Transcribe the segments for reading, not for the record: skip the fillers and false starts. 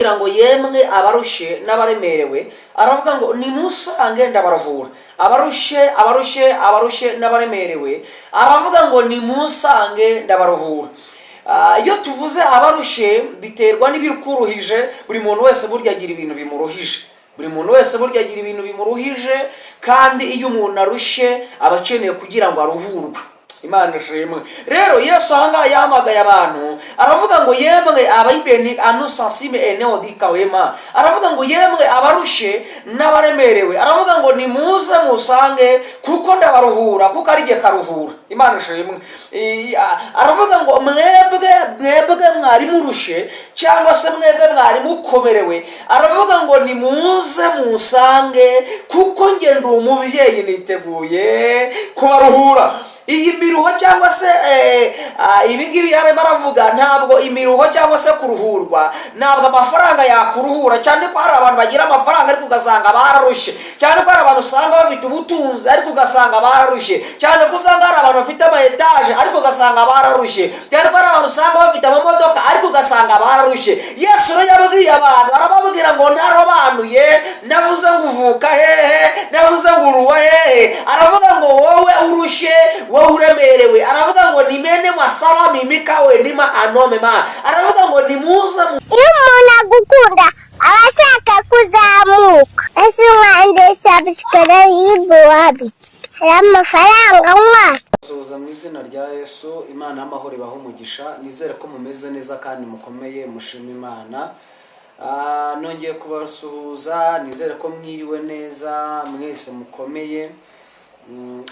Ngo yemwe abarushye n'abaremerewe, aravuga ngo nimusange ndabaruhura. Abarushye, abarushye, abarushye n'abaremerewe, aravuga ngo nimusange ndabaruhura. Iyo tuvuze abarushye, biterwa n'ibikuruhije. Buri muntu wese burya agira ibintu bimuruhije. Buri muntu wese burya agira ibintu bimuruhije, kandi iyo umuntu arushye aba akeneye kugira ngo aruhurwe. Imana ishimwe. Rero Yesu ahangaha yahamagaye abantu, aravuga ngo yemwe abayibeni anusansime eneodikawema, aravuga ngo yemwe abarushye n'abaremerewe, aravuga ngo nimuze musange kuko ndabaruhura, kuko ari jye karuhura. Imana ishimwe. Aravuga ngo mwebwe, mwebwe mwari murushye cyangwa se mwebwe mwari mukomerewe, aravuga ngo nimuze musange kuko njye ndi umubyeyi, niteguye kubaruhura. Iyi miruho cyangwa se ibi ngibi yarimo aravuga, ntabwo imiruho cyangwa se kuruhurwa, ntabwo amafaranga yakuruhura, cyane ko hari abantu bagira amafaranga ariko ugasanga bararushye, cyane ko hari abantu usanga bafite ubutunzi ariko ugasanga bararushye, cyane ko usanga hari abantu bafite ama etaje ariko ugasanga bararushye, cyane ko hari abantu usanga bafite amamodoka ariko ugasanga bararushye. Yesu rero yabwiye abantu, arababwira ngo ntarobanuye, navuze ngo uvuka hehe, navuze ngo uruwa hehe, aravuga ngo wowe urushye, wowe uremerewe, aravuga ngo nimene masala mimikawe nima anome ma, aravuga ngo nimuze mu Iyo umuntu agukunda aba ashaka kuzamuka. Ese umwanze subscribe wabiki? Hari amafaranga mwaka? Suhuza mu izina rya Yesu. Imana y'amahoro ibaha umugisha. Nizere ko mumeze neza kandi mukomeye, mushima Imana. Nongeye kubasuhuza, nizere ko mwiriwe neza mwese, mukomeye.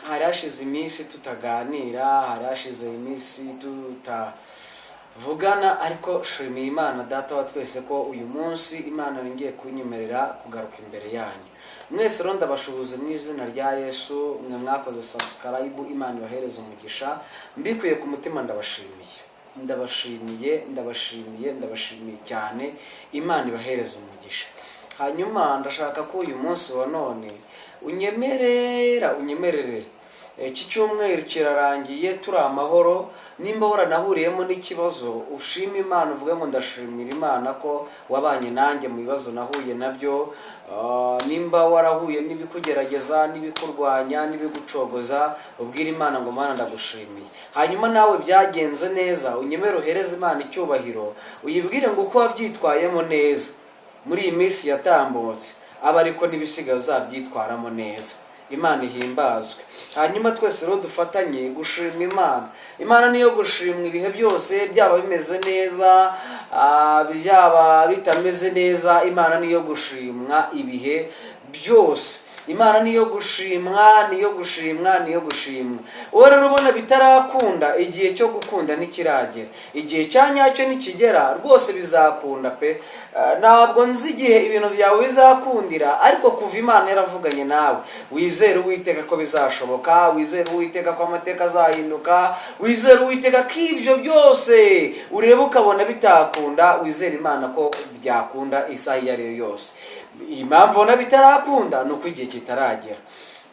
Hari hashize iminsi tutaganira, hari hashize iminsi tutavugana, ariko shimiye Imana Data wa twese ko uyu munsi Imana yongeye kunyemerera kugaruka imbere yanyu mwese. Rero ndabashuhuza mu izina rya Yesu. Mwe mwakoze subscribe, Imana ibahereze umugisha mbikuye ku mutima. Ndabashimiye, ndabashimiye, ndabashimiye, ndabashimiye cyane. Imana ibahereze umugisha. Hanyuma ndashaka ko uyu munsi wa none unyemerera, unyemerere, iki cyumweru kirarangiye turi amahoro. Nimba waranahuriyemo n'ikibazo, ushime Imana, uvuge ngo ndashimira Imana ko wabanye nanjye mu bibazo nahuye nabyo. Nimba warahuye n'ibikugerageza, n'ibikurwanya, n'ibigucogoza, ubwire Imana ngo Mana, ndagushimiye. Hanyuma nawe byagenze neza, unyemere uhereze Imana icyubahiro, uyibwire ngo uko wabyitwayemo neza muri iyi minsi yatambutse, aba ariko n'ibisigaye uzabyitwaramo neza. Imana ihimbazwe. Hanyuma twese rero dufatanye gushima Imana. Imana niyo gushimwa ibihe byose, byaba bimeze neza, byaba bitameze neza, Imana niyo gushimwa ibihe byose. Imana niyo gushimwa, niyo gushimwa, niyo gushimwa. Wowe rero ubona bitarakunda, igihe cyo gukunda ntikiragera. Igihe cya nyacyo nikigera rwose bizakunda pe. Ntabwo nzi igihe ibintu byawe bizakundira, ariko kuva Imana yaravuganye nawe, wizere Uwiteka ko bizashoboka, wizere Uwiteka ko amateka azahinduka, wizere Uwiteka ko ibyo byose ureba ukabona bitakunda, wizere Imana ko byakunda isaha iyo ari yo yose. Impamvu ubona bitarakunda ni uko igihe kitaragera.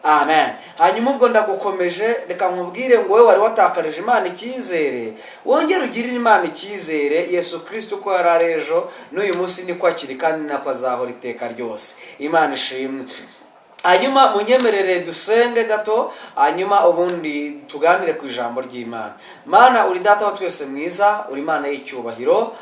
Amen. Hanyuma ubwo ndagukomeje, reka nkubwire ngo wowe wari watakarije Imana icyizere, wongere ugirire Imana icyizere. Yesu Kirisito uko yari ari ejo, n'uyu munsi niko akiri, kandi nako azahora iteka ryose. Imana ishimwe. Hanyuma munyemerere dusenge gato, hanyuma ubundi tuganire ku ijambo ry'Imana. Mana, uri Data wa twese mwiza, uri Imana y'icyubahiro.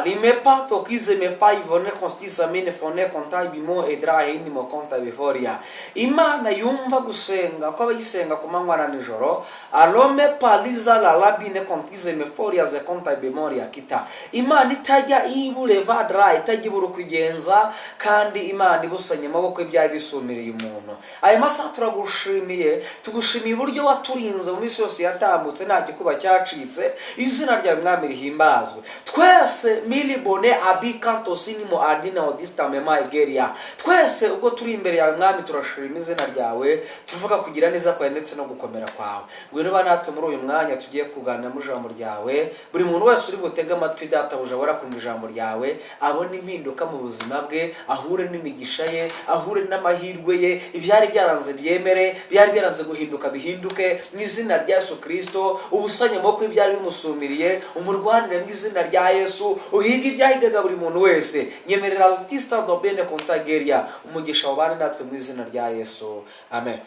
Limepa tokize mepa ivone constisa mine fone konta bimo edra hindi mo konta biforia. Imana yumva gusenga kw'abayisenga ku manywa na nijoro, alome paliza la labine kontize meforia ze konta bemoria kita. Imana itajya ibure vadra, itajya ibura ukugenza, kandi Imana ibusanye amaboko ibyari bisumiriye umuntu. Aya masaha turagushimiye, tugushimiye uburyo waturinze mu minsi yose yatambutse, nta gikuba cyacitse. Izina ryawe, Mwami, rihimbazwe. Twese milibone abikantosinimo adina odistamema egeria, twese ubwo turi imbere yawe, Mwami, turashima izina ryawe, tuvuga kugira neza kwawe ndetse no gukomera kwawe. Ngwino ba natwe muri uyu mwanya tugiye kuganira mu ijambo ryawe. Buri muntu wese uri butege amatwi, Databuja, kumva ijambo ryawe, abone impinduka mu buzima bwe, ahure n'imigisha ye, ahure n'amahirwe ye. Ibyari byaranze byemere, byari byaranze guhinduka bihinduke mu izina rya Yesu Kirisito. Ubusanye amaboko y'ibyari bimusumiriye, umurwanire mu izina rya Yesu. Yesu, uhige ibyahigaga buri muntu wese. Nyemerera artista dobene kontageria, umugisha wabane natwe mu izina rya Yesu, amen.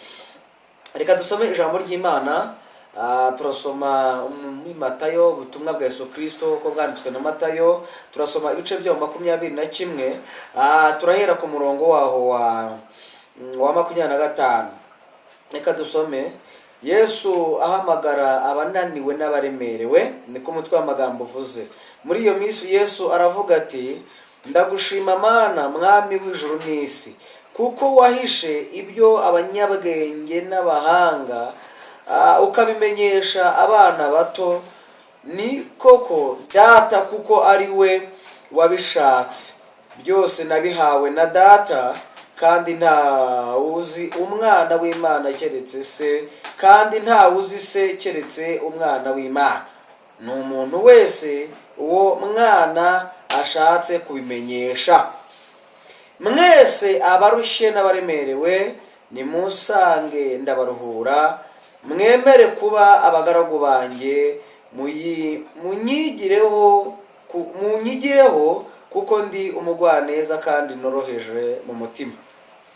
Reka dusome ijambo ry'Imana. Turasoma muri Matayo, ubutumwa bwa Yesu Kirisito uko bwanditswe na Matayo. Turasoma ibice byaho 21. Turahera ku murongo waho wa 25. Reka dusome. Yesu ahamagara abananiwe n'abaremerewe, niko umutwe w'amagambo uvuze. Muri iyo minsi Yesu aravuga ati: "Ndagushima Mana, Mwami w'ijuru n'isi, kuko wahishe ibyo abanyabwenge n'abahanga, ukabimenyesha abana bato. Ni koko Data, kuko ari we wabishatse. Byose nabihawe na Data, kandi nta wuzi Umwana w'Imana keretse Se, kandi nta wuzi Se keretse Umwana w'Imana, ni umuntu wese uwo Mwana ashatse kubimenyesha. Mwese abarushye n'abaremerewe, nimusange ndabaruhura. Mwemere kuba abagaragu banjye, munyigireho, kuko ndi umugwaneza kandi noroheje mu mutima,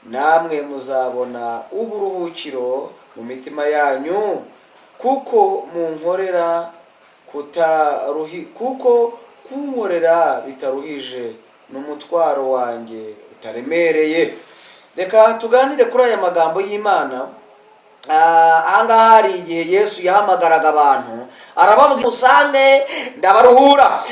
namwe muzabona uburuhukiro mu mitima yanyu, kuko munkorera kutaruhi, kuko kunkorera bitaruhije, n'umutwaro wanjye utaremereye." Reka tuganire kuri aya magambo y'Imana. Ahangaha hari igihe Yesu yahamagaraga abantu, arababwira: "Musange ndabaruhura."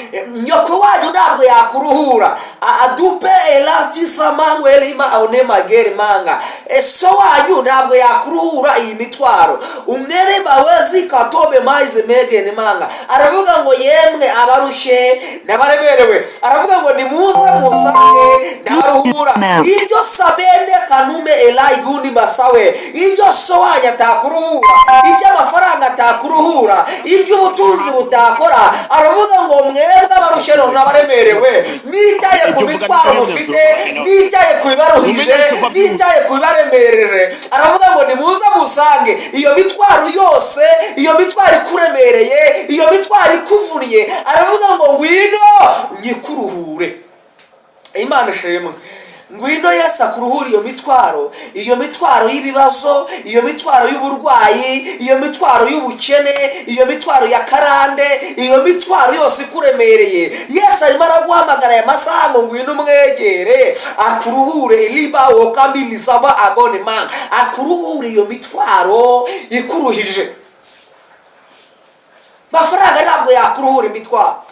Nyoko wanyu ntabwo yakuruhura. Adupe elatisamangwelima aonemagere manga, so wanyu ntabwo yakuruhura iyi mitwaro. Umere bawezi katobe maize megene manga. Aravuga ngo: "Yemwe abarushye n'abaremerewe," aravuga ngo: "Nimuze musange ndabaruhura." Ibyo sabene kanume elaigundi masawe, ibyo so wanyu atakuruhura, ibyo amafaranga atakuruhura, ibyo ubutunzi butakora, aravuga ngo: "Mwebwe abarushye n'abaremerewe, nitaye ku mitwaro mufite, nitaye ku bibaruhije, nitaye ku bibaremereje," aravuga ngo: "Nimuze musange." Iyo mitwaro yose, iyo mitwaro ikuremereye, iyo mitwaro ikuvunnye, aravuga ngo: "Ngwino nyikuruhure." Imana ishimwe. Ngwino Yesu akuruhure iyo mitwaro, iyo mitwaro y'ibibazo, iyo mitwaro y'uburwayi, iyo mitwaro y'ubukene, iyo mitwaro ya karande, iyo mitwaro yose ikuremereye. Yesu arimo araguhamagara aya masaha ngo ngwino umwegere akuruhure. Riba wokambilisaba agone manga, akuruhure iyo mitwaro ikuruhije. Amafaranga ntabwo yakuruhura imitwaro,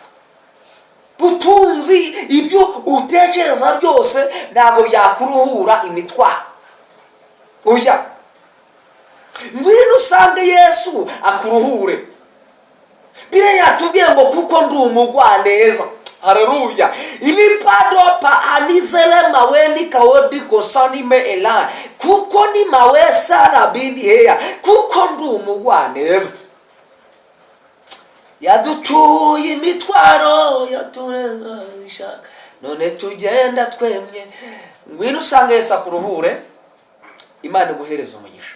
butunzi, ibyo utekereza byose ntabwo byakuruhura imitwaro. Oya, ngwino usange Yesu akuruhure. Biriya yatubwiye ngo: "Kuko ndi umugwaneza." Haleluya. Ilipadopa anizele maweni kaodi kosanime ela, kuko ni mawe sarabindi heya, kuko ndi umugwaneza. Yadutuye imitwaro yatureza, none tugenda twemye. Ngwino usange Yesu akuruhure. Imana iguhereza umugisha.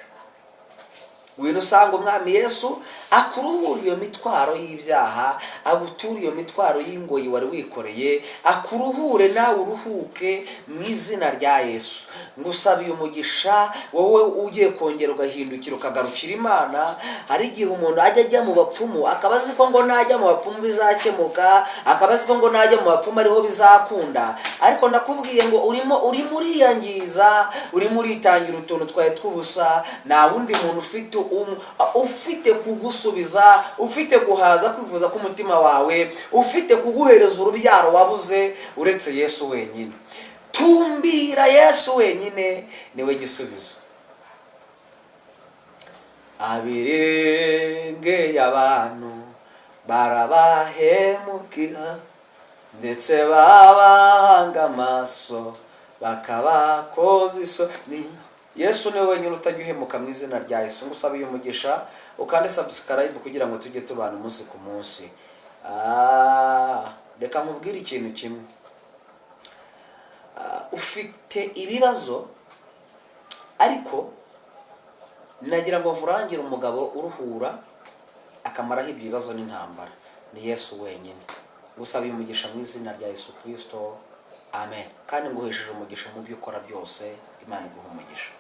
Ngwino usanga Umwami Yesu akuruhura iyo mitwaro y'ibyaha, aguture iyo mitwaro y'ingoyi wari wikoreye, akuruhure nawe uruhuke mu izina rya Yesu. Ngusabiye umugisha wowe ugiye kongera ugahindukira ukagarukira Imana. Hari igihe umuntu ajya mu bapfumu, akaba azi ko ngo najya mu bapfumu bizakemuka, akaba azi ko ngo najya mu bapfumu ariho bizakunda. Ariko ndakubwiye ngo urimo uriyangiza, urimo uritangira utuntu twawe tw'ubusa. Nta wundi muntu ufite kugusubiza, ufite guhaza kwifuza k'umutima wawe, ufite kuguhereza urubyaro wabuze, uretse Yesu wenyine. Tumbira Yesu wenyine, niwe gisubizo. Abirengeye abantu barabahemukira, ndetse babahanga amaso bakabakoza isoni. Yesu niwe wenyine utajya uhemuka mu izina rya Yesu. Ngusabiye umugisha, ukande subscribe kugira ngo tujye tubana umunsi ku munsi. Reka nkubwire ikintu kimwe. Ufite ibibazo, ariko nagira ngo nkurangire umugabo uruhura akamaraho ibyo bibazo n'intambara, ni Yesu wenyine. Ngusabiye umugisha mu izina rya Yesu Kirisito, amen. Kandi nguhesheje umugisha mu byo ukora byose. Imana iguha umugisha.